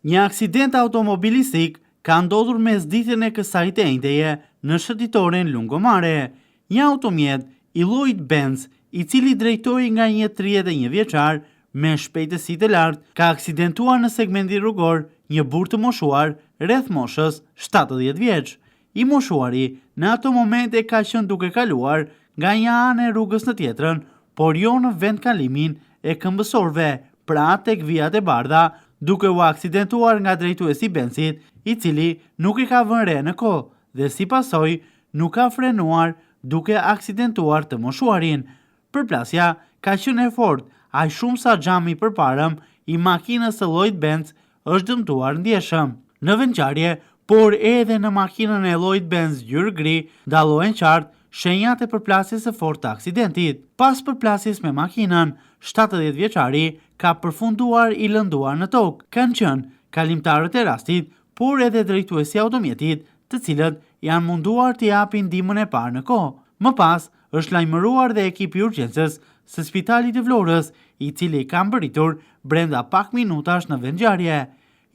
Një aksident automobilistik ka ndodhur mesditën e kësaj të enjteje në shëtitoren Lungomare. Një automjet i llojit Benz, i cili drejtohej nga një 31 vjeçar me shpejtësi të lartë, ka aksidentuar në segmentin rrugor një burrë të moshuar rreth moshës 70 vjeç. I moshuari në ato momente ka qenë duke kaluar nga një anë e rrugës në tjetrën, por jo në vendkalimin e këmbësorëve, pra tek vijat e bardha, duke u aksidentuar nga drejtuesi i Benzit, i cili nuk e ka vënë re në kohë dhe si pasojë nuk ka frenuar duke aksidentuar të moshuarin. Përplasja ka qenë e fortë, aq shumë sa xhami i përparëm i makinës së llojit Benz është dëmtuar ndjeshëm. Në vendngjarje, por edhe në makinën e llojit Benz ngjyrë gri, dallohen qartë shenjat e përplasjes së fortë të aksidentit. Pas përplasjes me makinën, 70 vjeçari ka përfunduar i lënduar në tokë. Kanë qenë kalimtarët e rastit, por edhe drejtuesi i automjetit, të cilët janë munduar t'i japin ndihmën e parë në kohë. Më pas, është lajmëruar dhe ekipi i urgjencës së Spitalit të Vlorës, i cili ka mbërritur brenda pak minutash në vendngjarje.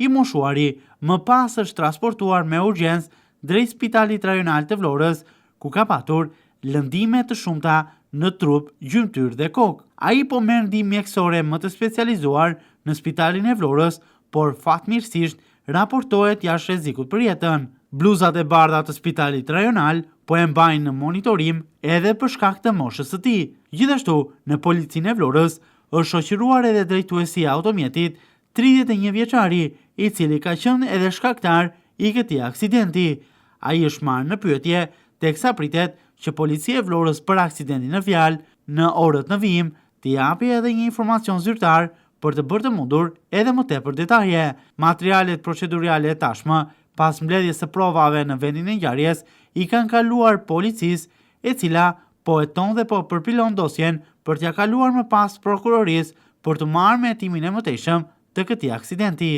I moshuari më pas është transportuar me urgjencë drejt Spitalit Rajonal të Vlorës, ku ka patur lëndime të shumta në trup, gjymtyrë dhe kokë. Ai po merr ndihmë mjekësore më të specializuar në Spitalin e Vlorës, por fatmirësisht raportohet jashtë rrezikut për jetën. Bluzat e bardha të Spitalit Rajonal po e mbajnë në monitorim edhe për shkak të moshës së tij. Gjithashtu, në Policinë e Vlorës është shoqëruar edhe drejtuesi i automjetit, 31 vjeçari, i cili ka qenë edhe shkaktar i këtij aksidenti. Ai është marrë në pyetje teksa pritet që Policia e Vlorës për aksidentin në fjalë në orët në vijim t'i japi edhe një informacion zyrtar për të bërë të mundur edhe më tepër detaje. Materialet procedurale tashmë, pas mbledhjes së provave në vendin e ngjarjes, i kanë kaluar policisë, e cila po heton dhe po përpilon dosjen për t'ia kaluar më pas prokurorisë për t'u marrë me hetimin e mëtejshëm të këtij aksidenti.